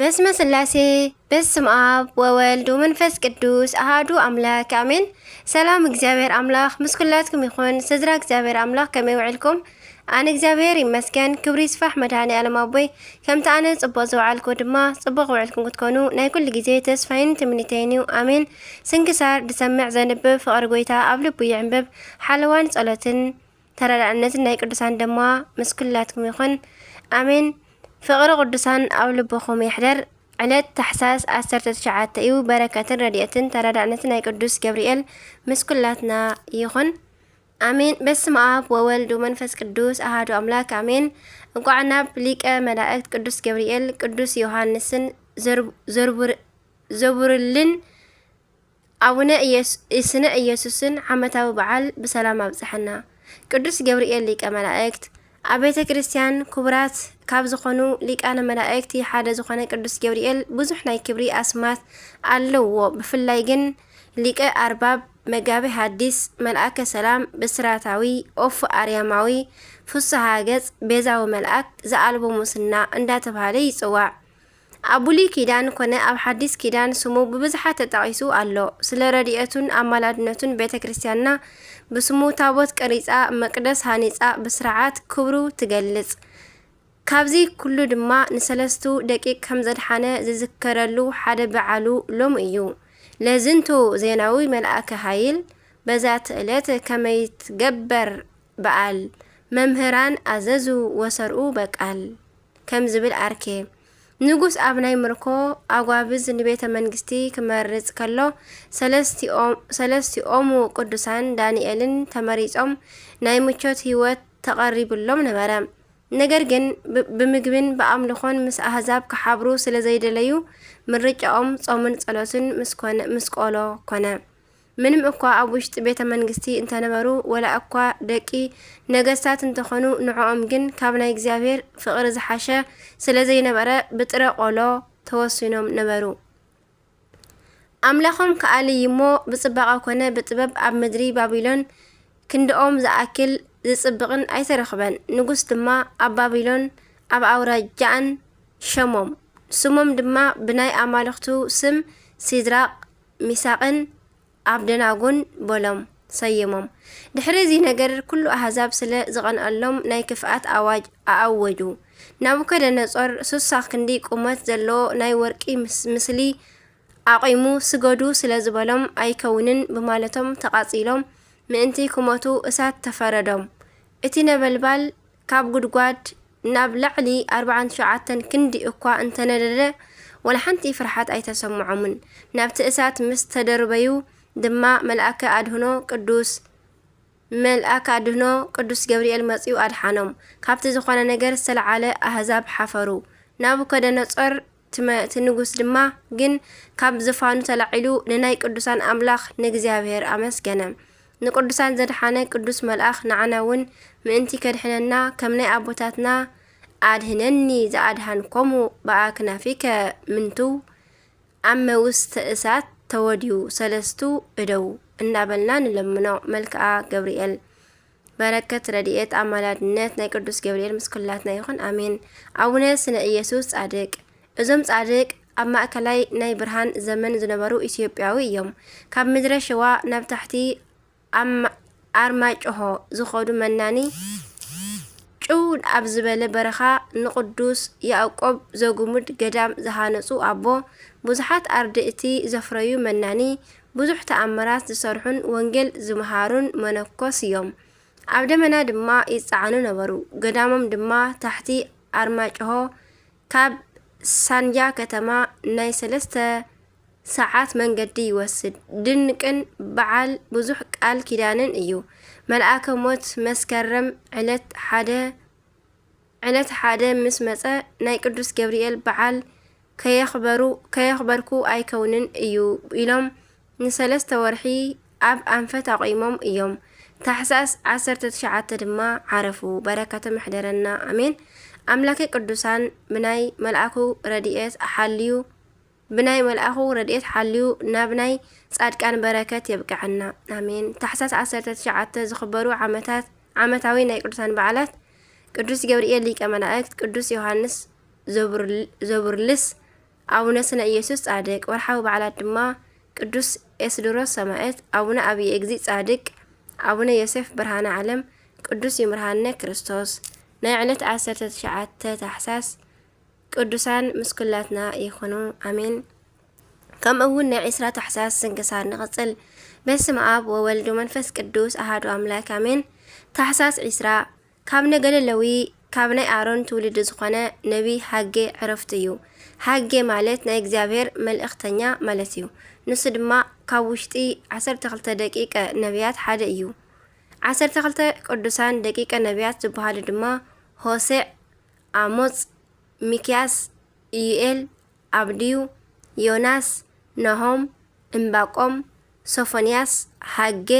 በስመ ስላሴ፣ በስም ኣብ ወወልድ ወመንፈስ ቅዱስ ኣሃዱ ኣምላክ ኣሜን። ሰላም እግዚኣብሔር ኣምላኽ ምስ ኩላትኩም ይኹን። ስድራ እግዚኣብሔር ኣምላኽ ከመይ ውዕልኩም? ኣነ እግዚኣብሔር ይመስገን፣ ክብሪ ይስፋሕ መድኃኔ ዓለም ኣቦይ። ከምቲ ኣነ ጽቡቕ ዝወዓልኩ ድማ ጽቡቕ ውዕልኩም ክትኮኑ ናይ ኩሉ ግዜ ተስፋይን ትምኒተይን እዩ። ኣሜን። ስንክሳር ድሰምዕ ዘንብብ ፍቕሪ ጎይታ ኣብ ልቡ ይዕንብብ። ሓለዋን ጸሎትን ተረዳእነትን ናይ ቅዱሳን ድማ ምስ ኩላትኩም ይኹን። ኣሜን። ፍቕሪ ቅዱሳን ኣብ ልብኹም ይሕደር። ዕለት ታሕሳስ ዓሰርተ ትሽዓተ እዩ። በረከትን ረድኤትን ተረዳእነትን ናይ ቅዱስ ገብርኤል ምስ ኩላትና ይኹን። ኣሜን። በስመ ኣብ ወወልድ ወመንፈስ ቅዱስ ኣሃዱ ኣምላክ ኣሜን። እንቋዕ ናብ ሊቀ መላእክት ቅዱስ ገብርኤል ቅዱስ ዮሐንስን ዘርቡ-፣ ዘርቡር-፣ ዘቡርልን ኣቡነ ኢየሱ-፣ ስነ ኢየሱስን ዓመታዊ በዓል ብሰላም ኣብጽሐና። ቅዱስ ገብርኤል ሊቀ መላእክት ኣብ ቤተ ክርስቲያን ክቡራት ካብ ዝኾኑ ሊቃነ መላእክቲ ሓደ ዝኾነ ቅዱስ ገብርኤል ብዙሕ ናይ ክብሪ ኣስማት ኣለዎ። ብፍላይ ግን ሊቀ ኣርባብ፣ መጋቤ ሐዲስ፣ መልኣከ ሰላም፣ ብስራታዊ፣ ኦፍ ኣርያማዊ፣ ፍስሃ ገጽ፣ ቤዛዊ መልኣክ፣ ዘኣልቦ ሙስና እንዳተባሃለ ይጽዋዕ። ኣብ ብሉይ ኪዳን ኮነ ኣብ ሓዲስ ኪዳን ስሙ ብብዝሓት ተጠቒሱ ኣሎ። ስለ ረድኤቱን ኣማላድነቱን ቤተ ክርስቲያንና ብስሙ ታቦት ቀሪጻ፣ መቅደስ ሃኒጻ፣ ብስርዓት ክብሩ ትገልጽ። ካብዚ ኩሉ ድማ ንሰለስቱ ደቂቅ ከም ዘድሓነ ዝዝከረሉ ሓደ በዓሉ ሎሚ እዩ። ለዝንቱ ዜናዊ መልኣከ ኃይል በዛቲ ዕለት ከመይትገበር በዓል መምህራን ኣዘዙ ወሰርኡ በቃል ከም ዝብል ኣርኬ። ንጉስ ኣብ ናይ ምርኮ ኣጓብዝ ንቤተ መንግስቲ ክመርጽ ከሎ ሰለስቲኦም-፣ ሰለስቲኦሙ ቅዱሳን ዳንኤልን ተመሪጾም ናይ ምቾት ህይወት ተቐሪብሎም ነበረ። ነገር ግን ብ-፣ ብምግብን ብኣምልኾን ምስ ኣህዛብ ክሓብሩ ስለ ዘይደለዩ ምርጫኦም ጾምን ጸሎትን ምስ ኮነ-፣ ምስ ቆሎ ኮነ። ምንም እኳ ኣብ ውሽጢ ቤተ መንግስቲ እንተነበሩ፣ ወላ እኳ ደቂ ነገስታት እንተኾኑ፣ ንዕኦም ግን ካብ ናይ እግዚኣብሔር ፍቕሪ ዝሓሸ ስለ ዘይነበረ ብጥረ ቆሎ ተወሲኖም ነበሩ። ኣምላኾም ክኣልይ እሞ ብጽባቐ ኮነ ብጥበብ ኣብ ምድሪ ባቢሎን ክንድኦም ዝኣክል ዝጽብቕን ኣይተረኽበን። ንጉስ ድማ ኣብ ባቢሎን ኣብ ኣውራጃኣን ሸሞም። ስሞም ድማ ብናይ ኣማልኽቱ ስም ሲድራቕ፣ ሚሳቕን ኣብደናጎን በሎም ሰየሞም። ድሕሪ እዚ ነገር ኩሉ ኣህዛብ ስለ ዝቐንኣሎም ናይ ክፍኣት ኣዋጅ ኣኣወጁ። ናቡከደነጾር ሱሳ ክንዲ ቁመት ዘለዎ ናይ ወርቂ ምስ-፣ ምስሊ ኣቑሙ ስገዱ ስለ ዝበሎም ኣይከውንን ብማለቶም ተቓጺሎም ምእንቲ ክሞቱ እሳት ተፈረዶም። እቲ ነበልባል ካብ ጉድጓድ ናብ ላዕሊ ኣርባዓን ትሽዓተን ክንዲ እኳ እንተነደደ፣ ወላ ሓንቲ ፍርሓት ኣይተሰምዖምን። ናብቲ እሳት ምስ ተደርበዩ ድማ መልኣከ ኣድህኖ ቅዱስ፣ መልኣከ ኣድህኖ ቅዱስ ገብርኤል መጺኡ ኣድሓኖም። ካብቲ ዝኾነ ነገር ዝተለዓለ ኣህዛብ ሓፈሩ። ናቡከደነጾር ትመ-፣ እቲ ንጉስ ድማ ግን ካብ ዝፋኑ ተላዒሉ ንናይ ቅዱሳን ኣምላኽ ንእግዚኣብሔር ኣመስገነ። ንቅዱሳን ዘድሓነ ቅዱስ መልኣኽ ንዓና እውን ምእንቲ ከድሕነና ከም ናይ ኣቦታትና ኣድህነኒ ዘኣድሃንኮሙ ብኣክናፊከ ምንቱ ኣብ መውስተ እሳት ተወድዩ ሰለስቱ እደው እናበልና ንለምኖ። መልክኣ ገብርኤል በረከት ረድኤት ኣማላድነት ናይ ቅዱስ ገብርኤል ምስ ኩላትና ይኹን ኣሜን። ኣቡነ ስነ ኢየሱስ ጻድቅ። እዞም ጻድቅ ኣብ ማእከላይ ናይ ብርሃን ዘመን ዝነበሩ ኢትዮጵያዊ እዮም። ካብ ምድረ ሸዋ ናብ ታሕቲ ኣም-፣ ኣርማጭሆ ዝኸዱ መናኒ ጭው ኣብ ዝበለ በረኻ ንቅዱስ ያዕቆብ ዘጉምድ ገዳም ዝሃነጹ ኣቦ፣ ብዙሓት ኣርድእቲ ዘፍረዩ መናኒ፣ ብዙሕ ተኣምራት ዝሰርሑን ወንጌል ዝመሃሩን መነኮስ እዮም። ኣብ ደመና ድማ ይጸዓኑ ነበሩ። ገዳሞም ድማ ታሕቲ ኣርማጭሆ ካብ ሳንጃ ከተማ ናይ ሰለስተ ሰዓት መንገዲ ይወስድ። ድንቅን በዓል ብዙሕ ቃል ኪዳንን እዩ። መልኣከ ሞት መስከረም ዕለት ሓደ፣ ዕለት ሓደ ምስ መጸ ናይ ቅዱስ ገብርኤል በዓል ከየኽበሩ-፣ ከየኽበርኩ ኣይከውንን እዩ ኢሎም ንሰለስተ ወርሒ ኣብ ኣንፈት ኣቑሞም እዮም። ታሕሳስ ዓሰርተ ትሽዓተ ድማ ዓረፉ። በረከቶም ይሕደረና፣ ኣሜን። ኣምላከ ቅዱሳን ብናይ መልኣኩ ረድኤት ሓልዩ፣ ብናይ መልኣኹ ረድኤት ሓልዩ ናብ ናይ ጻድቃን በረከት የብቅዐና፣ ኣሜን። ታሕሳስ ዓሰርተ ትሽዓተ ዝኽበሩ ዓመታት፣ ዓመታዊ ናይ ቅዱሳን በዓላት፣ ቅዱስ ገብርኤል ሊቀ መላእክት፣ ቅዱስ ዮሃንስ ዘቡርል-፣ ዘቡርልስ፣ ኣቡነ ስነ ኢየሱስ ጻድቅ። ወርሓዊ በዓላት ድማ ቅዱስ ኤስድሮስ ሰማዕት፣ ኣቡነ ኣብየ እግዚእ ጻድቅ፣ ኣቡነ ዮሴፍ ብርሃነ ዓለም፣ ቅዱስ ይምርሃነ ክርስቶስ። ናይ ዕለት ዓሰርተ ትሽዓተ ታሕሳስ ቅዱሳን ምስ ኩላትና ይኹኑ፣ ኣሜን። ከምኡ እውን ናይ ዕስራ ታሕሳስ ስንክሳር ንቐጽል። በስመ ኣብ ወወልድ ወመንፈስ ቅዱስ ኣሃዱ ኣምላክ፣ ኣሜን። ታሕሳስ ዕስራ ካብ ነገደ ለዊ፣ ካብ ናይ ኣሮን ትውልዲ ዝኾነ ነቢ ሃጌ ዕረፍቱ እዩ። ሃጌ ማለት ናይ እግዚኣብሔር መልእኽተኛ ማለት እዩ። ንሱ ድማ ካብ ውሽጢ ዓሰርተ ክልተ ደቂቀ ነቢያት ሓደ እዩ። ዓሰርተ ክልተ ቅዱሳን ደቂቀ ነቢያት ዝበሃሉ ድማ ሆሴዕ፣ ኣሞጽ፣ ሚክያስ፣ ኢዩኤል፣ ኣብድዩ፣ ዮናስ፣ ናሆም፣ እምባቆም፣ ሶፎንያስ፣ ሃጌ፣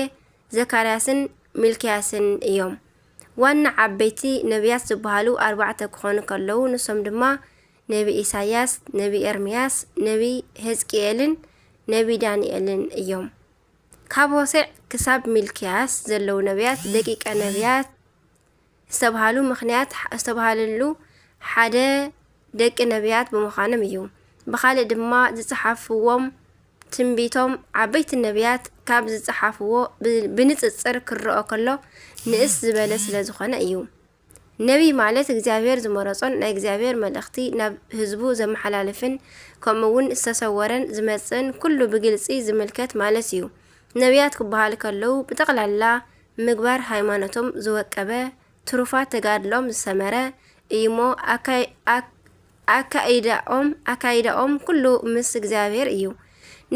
ዘካርያስን ሚልክያስን እዮም። ዋና ዓበይቲ ነቢያት ዝበሃሉ ኣርባዕተ ክኾኑ ከለዉ፣ ንሶም ድማ ነቢ ኢሳያስ፣ ነቢ ኤርምያስ፣ ነቢ ሕዝቅኤልን ነቢ ዳንኤልን እዮም። ካብ ሆሴዕ ክሳብ ሚልክያስ ዘለዉ ነቢያት ደቂቀ ነቢያት ዝተብሃሉ ምኽንያት ዝተብሃለሉ ሓደ ደቂ ነቢያት ብምዃኖም እዩ። ብኻልእ ድማ ዝጸሓፍዎም ትንቢቶም ዓበይቲ ነቢያት ካብ ዝጸሓፍዎ ብ-፣ ብንጽጽር ክረኦ ከሎ ንእስ ዝበለ ስለ ዝኾነ እዩ። ነቢይ ማለት እግዚኣብሔር ዝመረጾን ናይ እግዚኣብሔር መልእኽቲ ናብ ህዝቡ ዘመሓላልፍን ከምኡ እውን ዝተሰወረን ዝመጽእን ኩሉ ብግልጺ ዝምልከት ማለት እዩ። ነቢያት ክበሃል ከለዉ ብጠቕላላ ምግባር ሃይማኖቶም ዝወቀበ፣ ትሩፋት ተጋድሎም ዝሰመረ እዩሞ ኣካይ-፣ ኣክ-፣ ኣካይዳኦም፣ ኣካይዳኦም ኩሉ ምስ እግዚኣብሔር እዩ።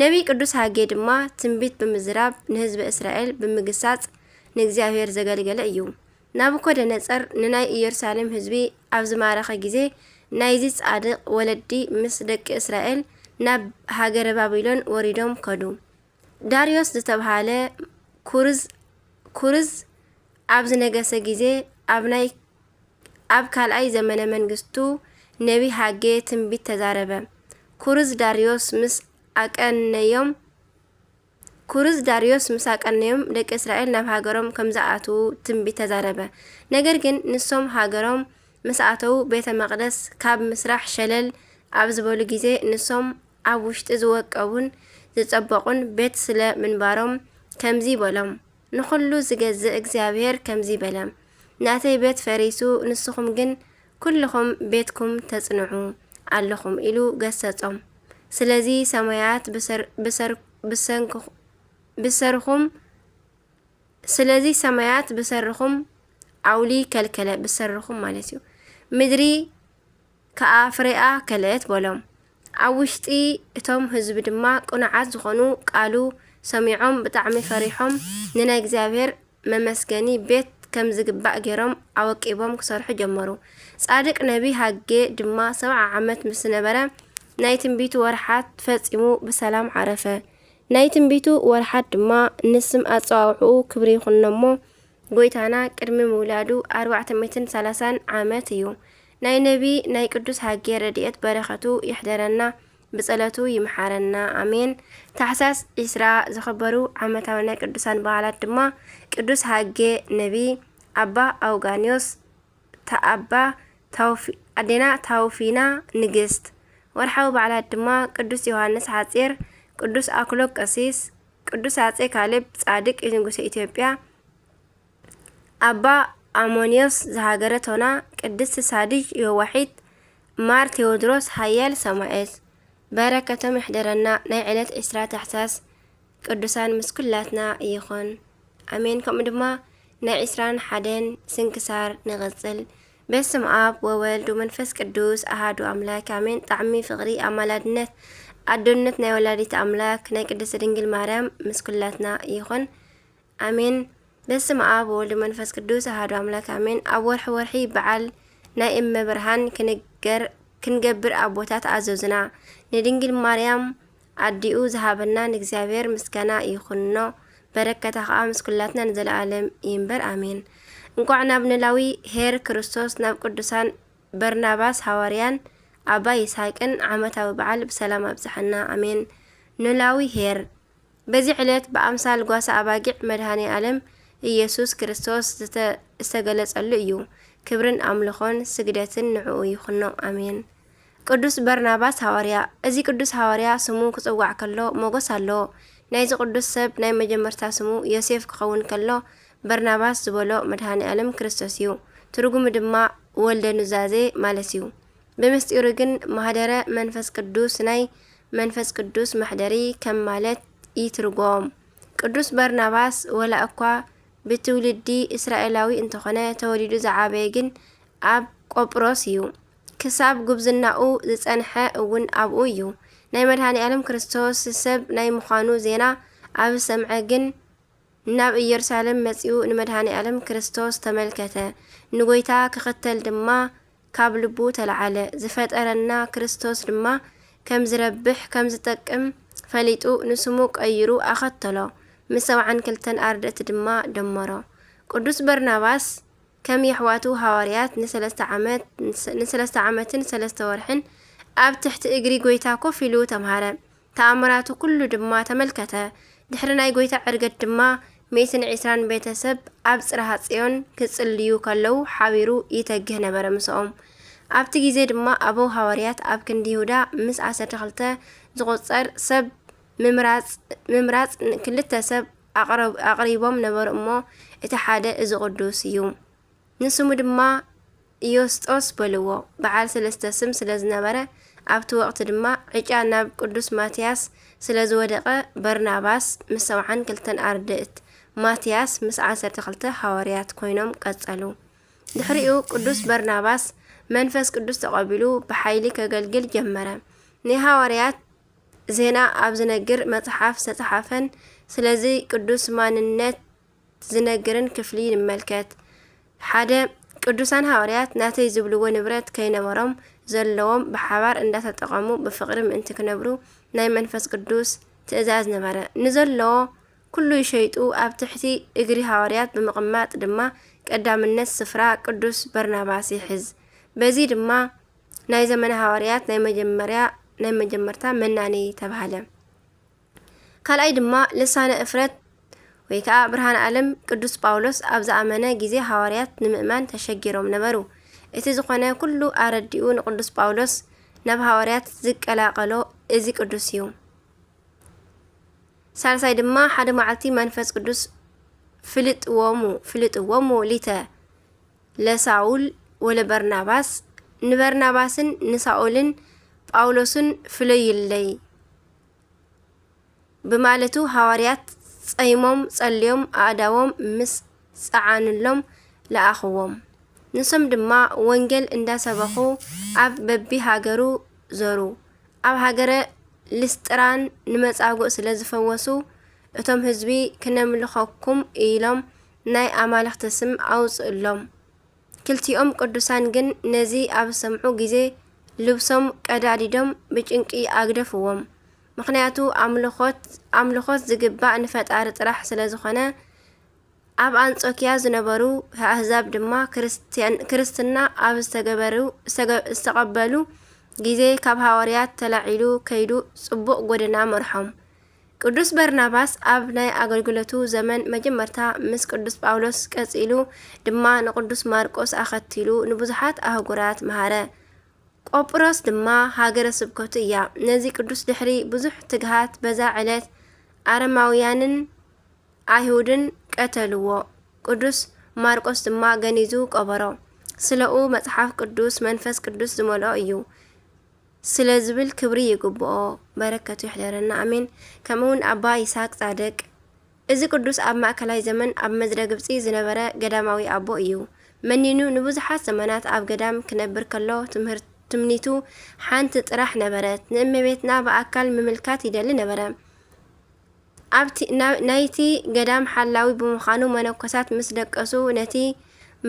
ነቢይ ቅዱስ ሃጌ ድማ ትንቢት ብምዝራብ ንህዝቢ እስራኤል ብምግሳጽ ንእግዚኣብሔር ዘገልገለ እዩ። ናቡኮደነጸር ንናይ ኢየሩሳሌም ህዝቢ ኣብ ዝማረኸ ግዜ ናይዚ ጻድቕ ወለዲ ምስ ደቂ እስራኤል ናብ ሃገረ ባቢሎን ወሪዶም ከዱ። ዳርዮስ ዝተብሃለ ኩርዝ፣ ኩርዝ ኣብ ዝነገሰ ግዜ ኣብ ናይ፣ ኣብ ካልኣይ ዘመነ መንግስቱ ነቢ ሃጌ ትንቢት ተዛረበ። ኩርዝ ዳርዮስ ምስ ኣቀነዮም፣ ኩርዝ ዳርዮስ ምስ ኣቀነዮም ደቂ እስራኤል ናብ ሃገሮም ከም ዝኣትዉ ትንቢት ተዛረበ። ነገር ግን ንሶም ሃገሮም ምስ ኣተዉ ቤተ መቕደስ ካብ ምስራሕ ሸለል ኣብ ዝበሉ ግዜ ንሶም ኣብ ውሽጢ ዝወቀቡን ዝጸበቑን ቤት ስለ ምንባሮም ከምዚ በሎም። ንኹሉ ዝገዝእ እግዚኣብሔር ከምዚ በለ፣ ናተይ ቤት ፈሪሱ፣ ንስኹም ግን ኩልኹም ቤትኩም ተጽንዑ ኣለኹም ኢሉ ገሰጾም። ስለዚ ሰማያት ብሰር-፣ ብሰር-፣ ብሰንክ-፣ ብሰርኹም፣ ስለዚ ሰማያት ብሰርኹም ኣውሊ ከልከለ፣ ብሰርኹም ማለት እዩ። ምድሪ ከኣ ፍሬኣ ከልአት በሎም። ኣብ ውሽጢ እቶም ህዝቢ ድማ ቅኑዓት ዝኾኑ ቃሉ ሰሚዖም ብጣዕሚ ፈሪሖም ንናይ እግዚኣብሔር መመስገኒ ቤት ከም ዝግባእ ገይሮም ኣወቂቦም ክሰርሑ ጀመሩ። ጻድቅ ነቢ ሃጌ ድማ ሰብዓ ዓመት ምስ ነበረ ናይ ትንቢቱ ወርሓት ፈጺሙ ብሰላም ዓረፈ። ናይ ትንቢቱ ወርሓት ድማ ንስም ኣጸዋውዕኡ ክብሪ ይኹኖ እሞ ጎይታና ቅድሚ ምውላዱ ኣርባዕተ ሚእትን ሰላሳን ዓመት እዩ። ናይ ነቢ ናይ ቅዱስ ሃጌ ረድኤት በረኸቱ ይሕደረና፣ ብጸሎቱ ይምሓረና፣ ኣሜን። ታሕሳስ ዒስራ ዝኽበሩ ዓመታዊ ናይ ቅዱሳን በዓላት ድማ ቅዱስ ሃጌ ነቢ፣ ኣባ ኣውጋንዮስ፣ ታ-፣ ኣባ ታውፊ-፣ ኣዴና ታውፊና ንግስት። ወርሓዊ በዓላት ድማ ቅዱስ ዮሃንስ ሓጺር፣ ቅዱስ ኣክሎግ ቀሲስ፣ ቅዱስ ኣጼ ካሌብ ጻድቅ ንጉሰ ኢትዮጵያ፣ ኣባ ኣሞንዮስ ዝሃገረ ቶና፣ ቅድስት ሳድጅ የዋሒት፣ ማር ቴዎድሮስ ሃያል ሰማዕት። በረከቶም ይሕደረና። ናይ ዕለት ዕስራ ታሕሳስ ቅዱሳን ምስ ኩላትና ይኹን። ኣሜን። ከምኡ ድማ ናይ ዕስራን ሓደን ስንክሳር ንቐጽል። በስመ ኣብ ወወልድ ወመንፈስ ቅዱስ ኣሃዱ ኣምላክ ኣሜን። ጣዕሚ ፍቕሪ ኣማላድነት ኣዶነት ናይ ወላዲት ኣምላክ ናይ ቅድስት ድንግል ማርያም ምስ ኩላትና ይኹን። ኣሜን። በስመ ኣብ ወወልድ ወመንፈስ ቅዱስ ኣሃዱ ኣምላክ ኣሜን። ኣብ ወርሒ ወርሒ በዓል ናይ እመ ብርሃን ክንገር-፣ ክንገብር ኣቦታት ኣዘዙና። ንድንግል ማርያም ኣዲኡ ዝሃበና ንእግዚኣብሔር ምስጋና ይኹኖ። በረከታ ኸኣ ምስ ኩላትና ንዘለዓለም ይንበር ኣሜን። እንቋዕ ናብ ኖላዊ ኄር ክርስቶስ ናብ ቅዱሳን በርናባስ ሃዋርያን ኣባ ይስሐቅን ዓመታዊ በዓል ብሰላም ኣብጽሐና ኣሜን። ኖላዊ ኄር። በዚ ዕለት ብኣምሳል ጓሳ ኣባጊዕ መድኃኔ ዓለም ኢየሱስ ክርስቶስ ዝተ-፣ ዝተገለጸሉ እዩ። ክብርን ኣምልኾን ስግደትን ንዕኡ ይኹኖ ኣሜን። ቅዱስ በርናባስ ሃዋርያ። እዚ ቅዱስ ሃዋርያ ስሙ ክጽዋዕ ከሎ ሞገስ ኣለዎ። ናይዚ ቅዱስ ሰብ ናይ መጀመርታ ስሙ ዮሴፍ ክኸውን ከሎ፣ በርናባስ ዝበሎ መድኃኔ ዓለም ክርስቶስ እዩ። ትርጉሙ ድማ ወልደ ኑዛዜ ማለት እዩ። ብምስጢሩ ግን ማህደረ መንፈስ ቅዱስ፣ ናይ መንፈስ ቅዱስ መሕደሪ ከም ማለት ይትርጎም። ቅዱስ በርናባስ ወላ እኳ ብትውልዲ እስራኤላዊ እንተኾነ፣ ተወሊዱ ዝዓበየ ግን ኣብ ቆጵሮስ እዩ። ክሳብ ጉብዝናኡ ዝጸንሐ እውን ኣብኡ እዩ። ናይ መድኃኔ ዓለም ክርስቶስ ሰብ ናይ ምዃኑ ዜና ኣብ ሰምዐ ግን፣ ናብ ኢየሩሳሌም መጺኡ ንመድኃኔ ዓለም ክርስቶስ ተመልከተ። ንጎይታ ክኽተል ድማ ካብ ልቡ ተለዓለ። ዝፈጠረና ክርስቶስ ድማ ከም ዝረብሕ፣ ከም ዝጠቅም ፈሊጡ፣ ንስሙ ቀይሩ ኣኸተሎ። ምስ ሰብዓን ክልተን ኣርድእት ድማ ደመሮ። ቅዱስ በርናባስ ከም የሕዋቱ ሃዋርያት ንሰለስተ ዓመት፣ ንሰለስተ ዓመትን ሰለስተ ወርሕን ኣብ ትሕቲ እግሪ ጎይታ ኮፍ ኢሉ ተምሃረ። ተኣምራቱ ኩሉ ድማ ተመልከተ። ድሕሪ ናይ ጎይታ ዕርገት ድማ ሚእትን ዕስራን ቤተሰብ ኣብ ጽርሃ ጽዮን ክጽልዩ ከለዉ ሓቢሩ ይተግህ ነበረ ምስኦም። ኣብቲ ግዜ ድማ ኣበው ሃዋርያት ኣብ ክንዲ ይሁዳ ምስ ዓሰርተ ክልተ ዝቑጸር ሰብ ምምራጽ፣ ምምራጽ ክልተ ሰብ ኣቕረብ-፣ ኣቕሪቦም ነበሩ እሞ፣ እቲ ሓደ እዚ ቅዱስ እዩ። ንስሙ ድማ ኢዮስጦስ በልዎ። በዓል ሰለስተ ስም ስለ ዝነበረ፣ ኣብቲ ወቕቲ ድማ ዕጫ ናብ ቅዱስ ማትያስ ስለ ዝወደቐ፣ በርናባስ ምስ ሰብዓን ክልተን ኣርድእት፣ ማትያስ ምስ ዓሰርተ ክልተ ሃዋርያት ኮይኖም ቀጸሉ። ድሕሪኡ ቅዱስ በርናባስ መንፈስ ቅዱስ ተቐቢሉ ብሓይሊ ከገልግል ጀመረ። ናይ ሃዋርያት ዜና ኣብ ዝነግር መጽሓፍ ዝተጻሕፈን ስለዚ ቅዱስ ማንነት ዝነግርን ክፍሊ ንመልከት። ሓደ፣ ቅዱሳን ሃዋርያት ናተይ ዝብልዎ ንብረት ከይነበሮም፣ ዘለዎም ብሓባር እንዳተጠቐሙ ብፍቕሪ ምእንቲ ክነብሩ ናይ መንፈስ ቅዱስ ትእዛዝ ነበረ። ንዘለዎ ኩሉ ይሸይጡ፣ ኣብ ትሕቲ እግሪ ሃዋርያት ብምቕማጥ ድማ ቀዳምነት ስፍራ ቅዱስ በርናባስ ይሕዝ። በዚ ድማ ናይ ዘመነ ሃዋርያት ናይ መጀመርያ፣ ናይ መጀመርታ መናኒ ተባህለ። ካልኣይ ድማ ልሳነ እፍረት ወይ ከዓ ብርሃነ ዓለም ቅዱስ ጳውሎስ ኣብ ዝኣመነ ግዜ ሃዋርያት ንምእማን ተሸጊሮም ነበሩ። እቲ ዝኾነ ኩሉ ኣረዲኡ ንቅዱስ ጳውሎስ ናብ ሃዋርያት ዝቀላቀሎ እዚ ቅዱስ እዩ። ሳልሳይ ድማ ሓደ መዓልቲ መንፈስ ቅዱስ ፍልጥዎሙ፣ ፍልጥዎሙ ሊተ ለሳውል ወለበርናባስ፣ ንበርናባስን ንሳኦልን ጳውሎስን ፍለዩለይ ብማለቱ ሃዋርያት ጸይሞም ጸልዮም ኣእዳዎም ምስ ጸዓኑሎም ለኣኽዎም። ንሶም ድማ ወንጌል እንዳሰበኹ ኣብ በቢ ሃገሩ ዞሩ። ኣብ ሃገረ ልስጥራን ንመጻጉእ ስለ ዝፈወሱ፣ እቶም ህዝቢ ክነምልኸኩም ኢሎም ናይ ኣማልኽቲ ስም ኣውጽእሎም። ክልቲኦም ቅዱሳን ግን ነዚ ኣብ ዝሰምዑ ግዜ ልብሶም ቀዳዲዶም ብጭንቂ ኣግደፍዎም። ምኽንያቱ ኣምልኾት፣ ኣምልኾት ዝግባእ ንፈጣሪ ጥራሕ ስለ ዝኾነ፣ ኣብ ኣንጾኪያ ዝነበሩ ኣህዛብ ድማ ክርስትያን-፣ ክርስትና ኣብ ዝተገበሩ፣ ዝተገ-፣ ዝተቐበሉ ግዜ ካብ ሃዋርያት ተላዒሉ ከይዱ ጽቡቕ ጎደና መርሖም። ቅዱስ በርናባስ ኣብ ናይ ኣገልግሎቱ ዘመን መጀመርታ ምስ ቅዱስ ጳውሎስ ቀጺሉ ድማ ንቅዱስ ማርቆስ ኣኸቲሉ ንብዙሓት ኣህጉራት መሃረ። ቆጵሮስ ድማ ሃገረ ስብከቱ እያ። ነዚ ቅዱስ ድሕሪ ብዙሕ ትግሃት በዛ ዕለት ኣረማውያንን ኣይሁድን ቀተልዎ። ቅዱስ ማርቆስ ድማ ገኒዙ ቀበሮ። ስለኡ መጽሓፍ ቅዱስ መንፈስ ቅዱስ ዝመልኦ እዩ ስለ ዝብል ክብሪ ይግብኦ። በረከቱ ይሕደረና፣ ኣሜን። ከምኡውን ኣባ ይስሐቅ ጻድቅ። እዚ ቅዱስ ኣብ ማእከላይ ዘመን ኣብ ምድረ ግብጺ ዝነበረ ገዳማዊ ኣቦ እዩ። መኒኑ ንብዙሓት ዘመናት ኣብ ገዳም ክነብር ከሎ ትምህርት-፣ ትምኒቱ ሓንቲ ጥራሕ ነበረት፣ ንእመቤትና ብኣካል ምምልካት ይደሊ ነበረ። ኣብቲ፣ ና-፣ ናይቲ ገዳም ሓላዊ ብምዃኑ መነኮሳት ምስ ደቀሱ ነቲ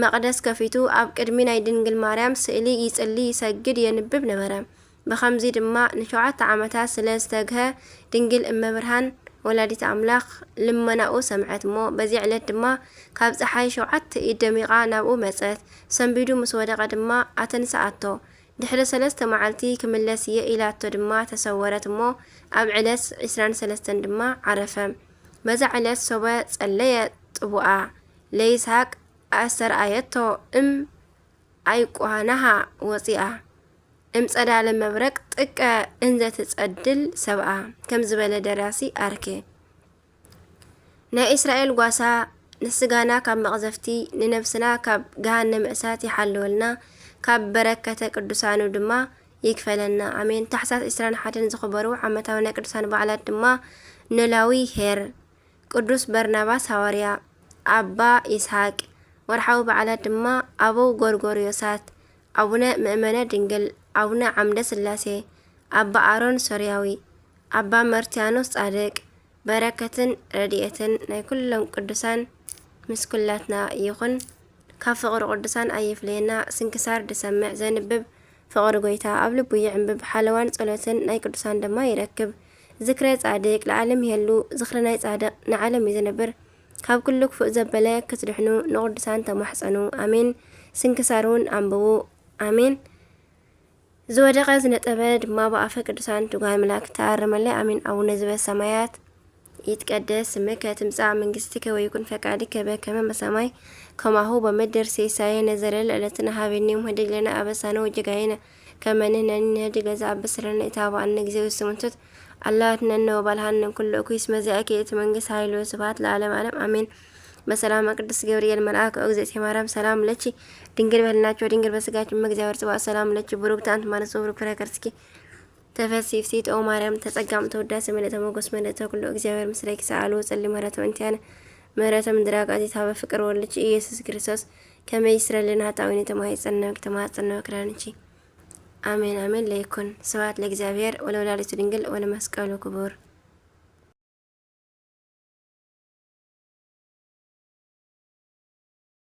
መቕደስ ከፊቱ ኣብ ቅድሚ ናይ ድንግል ማርያም ስእሊ ይጽሊ፣ ይሰግድ፣ የንብብ ነበረ። ብኸምዚ ድማ ንሸውዓተ ዓመታት ስለ ዝተግሀ ድንግል እመብርሃን ወላዲት ኣምላኽ ልመናኡ ሰምዐት እሞ በዚ ዕለት ድማ ካብ ጸሓይ ሸውዓተ ኢድ ደሚቓ ናብኡ መጸት። ሰንቢዱ ምስ ወደቐ ድማ ኣተንስኣቶ። ድሕሪ ሰለስተ መዓልቲ ክምለስ እየ ኢላቶ ድማ ተሰወረት እሞ ኣብ ዕለት ዕስራን ሰለስተን ድማ ዓረፈ። በዛ ዕለት ሶበ ጸለየ ጥቡኣ ለይስሃቅ ኣስተርኣየቶ እም ኣይቋናሃ ወፂኣ። እምጸዳለ መብረቅ ጥቀ እንዘ ትጸድል ሰብኣ ከም ዝበለ ደራሲ ኣርኬ። ናይ እስራኤል ጓሳ ንስጋና ካብ መቕዘፍቲ ንነብስና ካብ ገሃነመ እሳት ይሓልወልና፣ ካብ በረከተ ቅዱሳኑ ድማ ይክፈለና። ኣሜን። ታሕሳስ ዕስራን ሓደን ዝኽበሩ ዓመታዊ ናይ ቅዱሳን በዓላት ድማ ኖላዊ ኄር፣ ቅዱስ በርናባስ ሃዋርያ፣ ኣባ ይስሐቅ። ወርሓዊ በዓላት ድማ ኣበው ጎርጎርዮሳት፣ ኣቡነ ምእመነ ድንግል፣ ኣቡነ ዓምደ ስላሴ፣ ኣባ ኣሮን ሶርያዊ፣ ኣባ መርትያኖስ ጻድቅ። በረከትን ረድኤትን ናይ ኩሎም ቅዱሳን ምስ ኩላትና ይኹን። ካብ ፍቕሪ ቅዱሳን ኣይፍለየና። ስንክሳር ዝሰምዕ ዘንብብ ፍቕሪ ጎይታ ኣብ ልቡ ይዕንብብ። ሓለዋን ጸሎትን ናይ ቅዱሳን ድማ ይረክብ። ዝክረ ጻድቅ ለዓለም ይሄሉ። ዝክሪ ናይ ጻድቅ ንዓለም እዩ ዝነብር። ካብ ኩሉ ክፉእ ዘበለ ክትድሕኑ ንቅዱሳን ተማሕጸኑ። ኣሜን። ስንክሳር እውን ኣንብቡ። ኣሜን። ዝወደቐ ዝነጠበ ድማ ብኣፈ ቅዱሳን ትጉሃን መላእክት ተኣረመለይ። ኣሜን። ኣቡነ ዘበሰማያት ይትቀደስ ስምከ ትምጻእ መንግስትከ ወይኩን ፈቃድከ በከመ በሰማይ ከማሁ በምድር። ሲሳየነ ዘለለ ዕለትነ ሀበነ ዮም ህድግ ለነ አበሳነ ወጌጋየነ ከመ ንሕነኒ ንህድግ ለዘአበሰ ለነ ኢታብአነ እግዚኦ ውስተ መንሱት አላ አድኅነነ ወባልሐነ እምኩሉ እኩይ እስመ ዚአከ ይእቲ መንግስት ኃይል ወስብሐት ለዓለመ ዓለም አሜን። በሰላመ ቅዱስ ገብርኤል መልአክ ኦ እግዝእትየ ማርያም ሰላም ለኪ ድንግል በህልናኪ ወድንግል በስጋኪ እመ እግዚአብሔር ጽባኦት ሰላም ለኪ ብሩክት አንቲ እም አርያም ወቡሩክ ፍሬ ከርስኪ ተፈሲ ፍሲት ኦ ማርያም ተጸጋም ተወዳሲ ምልእተ ሞገስ ምልእተ ኩሉ እግዚአብሔር ምስሌኪ ሰአሉ ጸሊ ምህረተ ወእንቲያነ ምህረተ ምድራቅ አዚት ሀበ ፍቅር ወልድኪ ኢየሱስ ክርስቶስ ከመ ይስረልና ኃጣውኢነ ተማሂጸነ ተማጸነ ክዳንኪ አሜን አሜን። ለይኩን ስብሐት ለእግዚአብሔር ወለወላዲቱ ድንግል ወለመስቀሉ ክቡር።